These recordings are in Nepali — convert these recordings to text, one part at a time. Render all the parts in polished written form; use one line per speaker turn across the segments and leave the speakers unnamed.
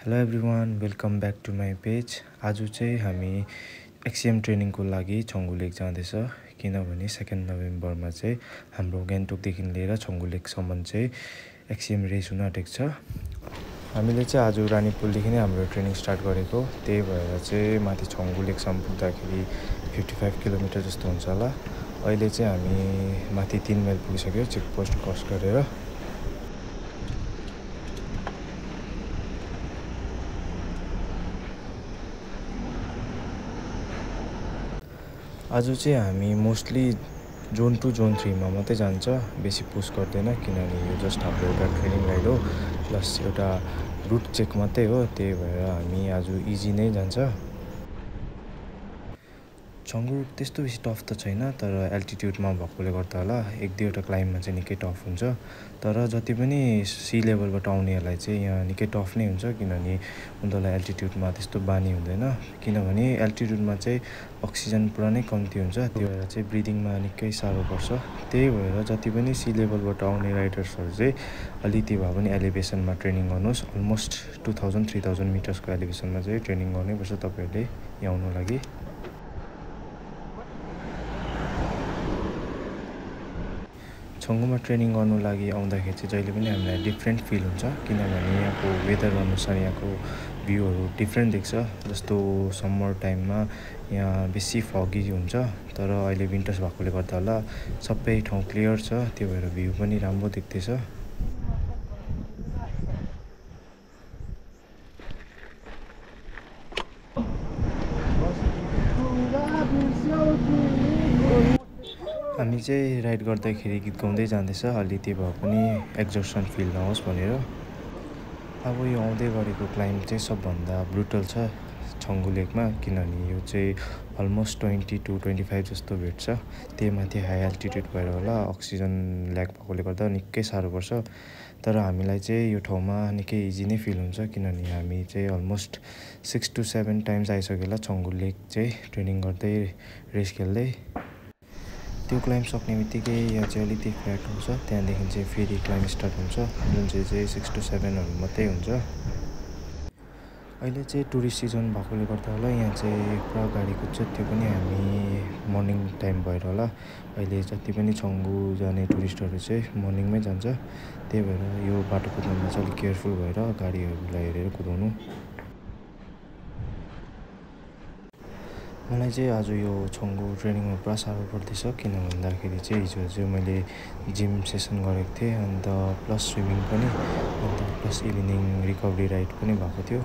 Hello everyone, welcome back to my page. आज चाहिँ हामी एक्सिएम ट्रेनिङको लागि छङ्गु लेक जाँदैछ, किनभने 2 नोभेम्बरमा चाहिँ हाम्रो गान्तोकदेखि लिएर छङ्गु लेकसम्म चाहिँ एक्सिएम रेस हुन आँटेको छ। हामीले चाहिँ आज रानीपुलदेखि नै हाम्रो ट्रेनिङ स्टार्ट गरेको, त्यही भएर चाहिँ माथि छङ्गु लेकसम्म पुग्दाखेरि 55 किलोमिटर जस्तो हुन्छ होला। अहिले चाहिँ हामी माथि 3 माइल पुगिसक्यो चेकपोस्ट क्रस गरेर। आज चाहिँ हामी मोस्टली जोन 2 जोन 3मा मात्रै जान्छ, बेसी पुस गर्दैन, किनभने यो जस्ट हाम्रो एउटा ट्रेनिङ राइड हो प्लस एउटा रुट चेक मात्रै हो। त्यही भएर हामी आज इजी नै जान्छ। छङ्गु त्यस्तो बेसी टफ त छैन, तर एल्टिट्युडमा भएकोले गर्दा होला 1-2वटा क्लाइम्बमा चाहिँ निकै टफ हुन्छ। तर जति पनि सी लेभलबाट आउनेहरूलाई चाहिँ यहाँ निकै टफ नै हुन्छ, किनभने उनीहरूलाई एल्टिट्युडमा त्यस्तो बानी हुँदैन। किनभने एल्टिट्युडमा चाहिँ अक्सिजन पुरा नै कम्ती हुन्छ, त्यो भएर चाहिँ ब्रिदिङमा निकै साह्रो पर्छ। त्यही भएर जति पनि सी लेभलबाट आउने राइडर्सहरू चाहिँ अलिकति भए पनि एलिभेसनमा ट्रेनिङ गर्नुहोस्। अलमोस्ट 2000-3000 मिटर्सको एलिभेसनमा चाहिँ ट्रेनिङ गर्नैपर्छ तपाईँहरूले यहाँ आउनु लागि। छङ्गुमा ट्रेनिङ गर्नु लागि आउँदाखेरि चाहिँ जहिले पनि हामीलाई डिफ्रेन्ट फिल हुन्छ, किनभने यहाँको वेदर अनुसार यहाँको भ्यूहरू डिफ्रेन्ट देख्छ। जस्तो समर टाइममा यहाँ बेसी फगी हुन्छ, तर अहिले विन्टर्स भएकोले गर्दा होला सबै ठाउँ क्लियर छ, त्यो भएर भ्यू पनि राम्रो देख्दैछ। हामी चाहिँ राइड गर्दाखेरि गीत गाउँदै जाँदैछ, अलिकति भए पनि एक्जर्सन फिल नहोस् भनेर। अब यो आउँदै गरेको क्लाइम्ब चाहिँ सबभन्दा ब्रुटल छ छङ्गु लेकमा, किनभने यो चाहिँ अलमोस्ट 20 to 25 जस्तो भेट्छ। त्यही माथि हाई एल्टिट्युड भएर होला अक्सिजन ल्याक भएकोले गर्दा निकै साह्रो पर्छ। तर हामीलाई चाहिँ यो ठाउँमा निकै इजी नै फिल हुन्छ, किनभने हामी चाहिँ अलमोस्ट 6 to 7 टाइम्स आइसक्यो होला छङ्गु लेक चाहिँ ट्रेनिङ गर्दै रेस खेल्दै। त्यो क्लाइम्ब सक्ने बित्तिकै यहाँ चाहिँ अलिकति फ्ल्याट हुन्छ, त्यहाँदेखि चाहिँ फेरि क्लाइम्ब स्टार्ट हुन्छ, जुन चाहिँ 6 to 7हरू मात्रै हुन्छ। अहिले चाहिँ टुरिस्ट सिजन भएकोले गर्दा होला यहाँ चाहिँ पुरा गाडी कुद्छ, त्यो पनि हामी मर्निङ टाइम भएर होला। अहिले जति पनि छङ्गु जाने टुरिस्टहरू चाहिँ मर्निङमै जान्छ, त्यही भएर यो बाटो कुदाउनुमा चाहिँ अलिक केयरफुल भएर गाडीहरूलाई हेरेर कुदाउनु। मलाई चाहिँ आज यो छङ्गु ट्रेनिङमा पुरा साह्रो पर्दैछ, किन भन्दाखेरि चाहिँ हिजो चाहिँ मैले जिम सेसन गरेको थिएँ, अन्त प्लस स्विमिङ पनि, अन्त प्लस इभिनिङ रिकभरी राइड पनि भएको थियो।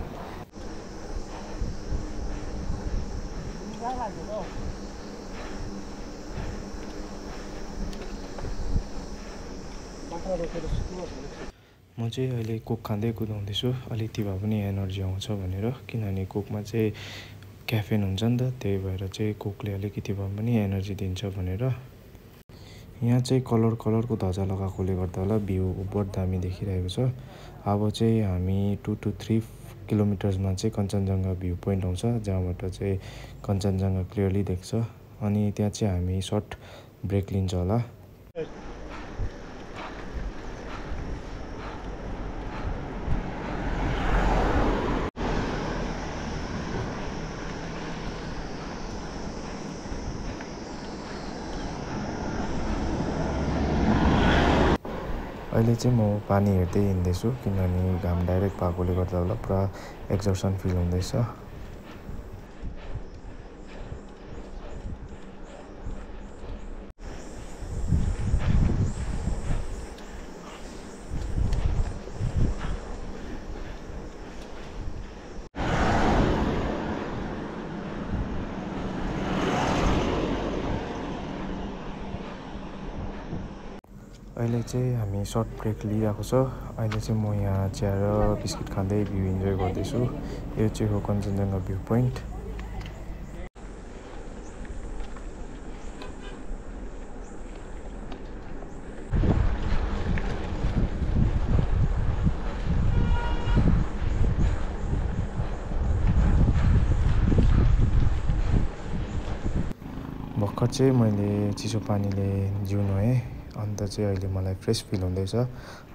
म चाहिँ अहिले कोक खाँदै कुदाउँदैछु, अलिकति भए पनि एनर्जी आउँछ भनेर, किनभने कोकमा चाहिँ क्याफेन हुन्छ नि त, त्यही भएर चाहिँ कोकले अलिकति भए पनि एनर्जी दिन्छ भनेर। यहाँ चाहिँ कलरको ध्वजा लगाएकोले गर्दा होला भ्यू बहुत दामी देखिरहेको छ। अब चाहिँ हामी 2 to 3 किलोमिटर्समा चाहिँ कञ्चनजङ्घा भ्यू पोइन्ट आउँछ, जहाँबाट चाहिँ कञ्चनजङ्घा क्लियरली देख्छ। अनि त्यहाँ चाहिँ हामी सर्ट ब्रेक लिन्छ होला। अहिले चाहिँ म पानी हेर्दै हिँड्दैछु, किनभने घाम डाइरेक्ट भएकोले गर्दा होला पुरा एक्जर्सन फिल हुँदैछ। अहिले चाहिँ हामी सर्ट ब्रेक लिइरहेको छ। अहिले चाहिँ म यहाँ चिया र बिस्किट खाँदै भ्यू इन्जोय गर्दैछु। यो चाहिँ हो कञ्चनजङ्घा भ्यू पोइन्ट। भर्खर चाहिँ मैले चिसो पानीले जिउ नुहाएँ, अन्त चाहिँ अहिले मलाई फ्रेस फिल हुँदैछ।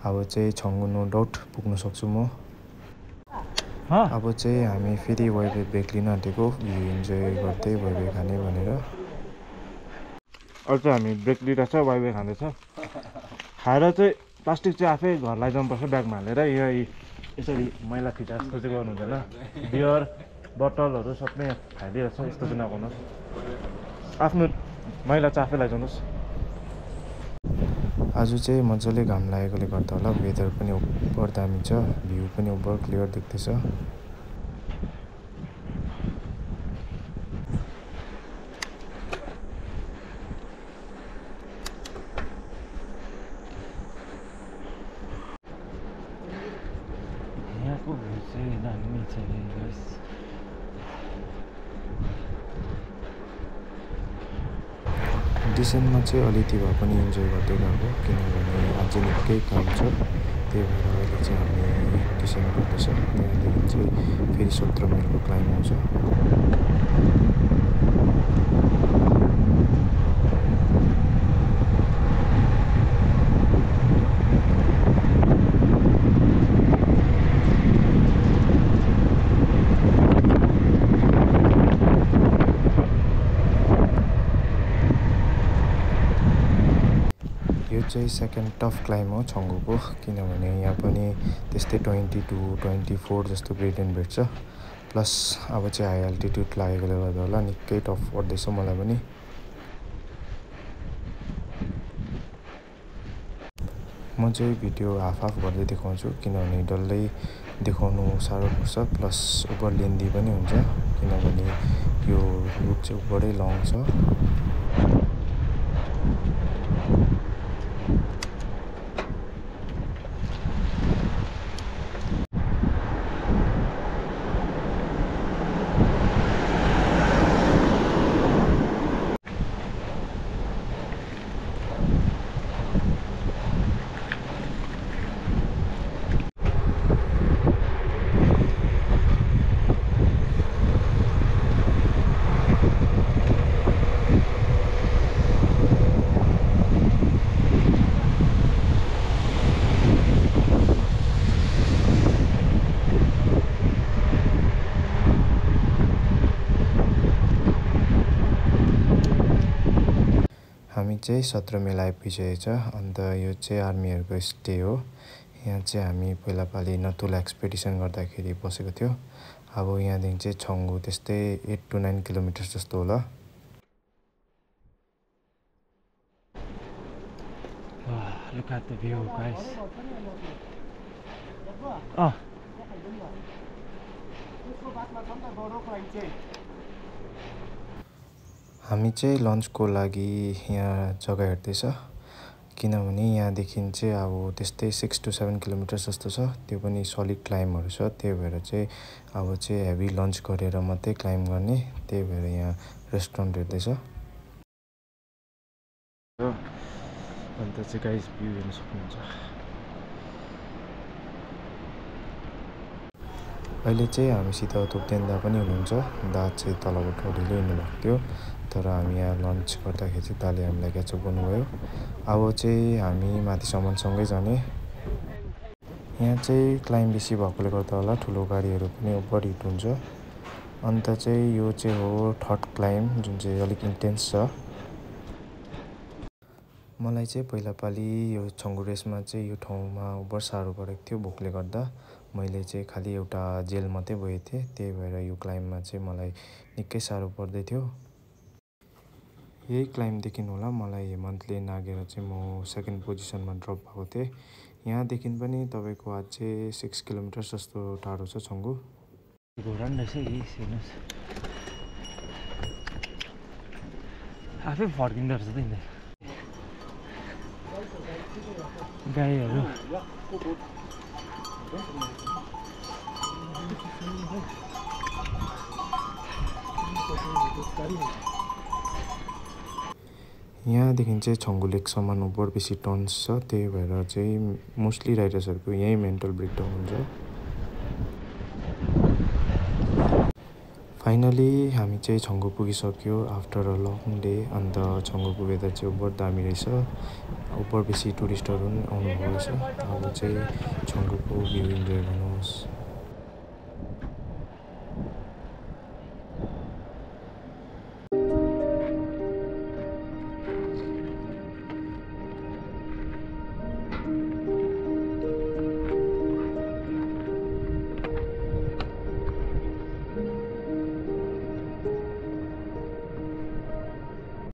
अब चाहिँ छङ्गु नो डाउट पुग्न सक्छु म। अब चाहिँ हामी फेरि वाइफाई ब्रेक लिन आँटेको भ्यू इन्जोय गर्दै वाइफाई खाने भनेर। अहिले चाहिँ हामी ब्रेक लिइरहेको छ, वाइफाई खाँदैछ। खाएर चाहिँ प्लास्टिक चाहिँ आफै घर लैजाउनुपर्छ ब्यागमा हालेर। यही यसरी मैला फिटा जस्तो चाहिँ गर्नु हुँदैन। बियर बोतलहरू सबै खाइदिइरहेको छ, यस्तो चाहिँ नगर्नुहोस्। आफ्नो मैला चाहिँ आफै लैजाउनुहोस्। आज चाहिँ मजाले घाम लागेकोले गर्दा होला वेदर पनि ओभर दामी छ, भ्यू पनि ओभर क्लियर देख्दैछ। यहाँको भ्यू चाहिँ दामी छ गाइस। डिसेम्बरमा चाहिँ अलिकति भए पनि इन्जोय गर्दै गएको, किनभने अझै निकै काम छ। त्यही भएर अहिले चाहिँ हामी डिसेम्बर गर्दैछ। त्यहाँदेखि चाहिँ फेरि 17 माइलको क्लाइम आउँछ। यो चाहिँ सेकेन्ड टफ क्लाइम हो छङ्गुको, किनभने यहाँ पनि त्यस्तै 20 to 24 जस्तो ग्रेडियन्ट भेट्छ। प्लस अब चाहिँ हाई अल्टिट्युड लागेकोले गर्दा होला निकै टफ पर्दैछ मलाई पनि। म चाहिँ भिडियो हाफ गर्दै देखाउँछु, किनभने डल्लै देखाउनु साह्रो पर्छ। प्लस ओभर लेन्दी पनि हुन्छ, किनभने यो रुट चाहिँ बडै लङ छ। हामी चाहिँ 17 माइल आइपुगिसकेको छ। अन्त यो चाहिँ आर्मीहरूको स्टे हो। यहाँ चाहिँ हामी पहिलापालि नथुला एक्सपेडिसन गर्दाखेरि बसेको थियो। अब यहाँदेखि चाहिँ छङ्गु त्यस्तै 8 to 9 किलोमिटर जस्तो होला। Look at the view, guys. हामी चाहिँ लन्चको लागि यहाँ जग्गा हेर्दैछ, किनभने यहाँदेखि चाहिँ अब त्यस्तै 6 to 7 किलोमिटर जस्तो छ। त्यो पनि सलिड क्लाइमहरू छ। त्यही भएर चाहिँ अब चाहिँ हेभी लन्च गरेर मात्रै क्लाइम गर्ने। त्यही भएर यहाँ रेस्टुरेन्ट हेर्दैछ। अन्त चाहिँ गाइस भ्यू हेर्न सक्नुहुन्छ। अहिले चाहिँ हामीसित तोप्देन दा पनि हुनुहुन्छ। दा चाहिँ तलबाट ढिलो हिँड्नुभएको थियो, तर हामी यहाँ लन्च गर्दाखेरि चाहिँ दाले हामीलाई क्याचअप गर्नुभयो। अब चाहिँ हामी माथिसम्म सँगै जाने। यहाँ चाहिँ क्लाइम बेसी भएकोले गर्दा होला ठुलो गाडीहरू पनि ओभर हिट हुन्छ। अन्त चाहिँ यो चाहिँ हो थर्ड क्लाइम, जुन चाहिँ अलिक इन्टेन्स छ। मलाई चाहिँ पहिलापालि यो छङ्गु रेसमा चाहिँ यो ठाउँमा ओभर साह्रो परेको थियो भोकले गर्दा। मैले चाहिँ खालि एउटा जेल मात्रै बोकेको थिएँ। त्यही भएर यो क्लाइममा चाहिँ मलाई निकै साह्रो पर्दै थियो। यही क्लाइमदेखि होला मलाई हेमन्तले नागेर चाहिँ म सेकेन्ड पोजिसनमा ड्रप भएको थिएँ। यहाँदेखि पनि तपाईँको अझै 6 किलोमिटर जस्तो टाढो छ छङ्गु। घोडा पनि रहेछ यही हेर्नुहोस्, आफै फर्किँदो रहेछ त यिनीहरू गाईहरू। यहाँदेखि चाहिँ छङ्गु लेकसम्म ओभर बेसी टर्न्स छ। त्यही भएर चाहिँ मोस्टली राइडर्सहरूको यहीँ मेन्टल ब्रेकडाउन हुन्छ। फाइनली हामी चाहिँ छङ्गु पुगिसक्यो आफ्टर अ लङ डे। अन्त छङ्गुको वेदर चाहिँ ओभर दामी रहेछ, ओभर बेसी टुरिस्टहरू पनि आउनुभएको रहेछ। अब चाहिँ छङ्गुको भ्यू इन्जोय गर्नु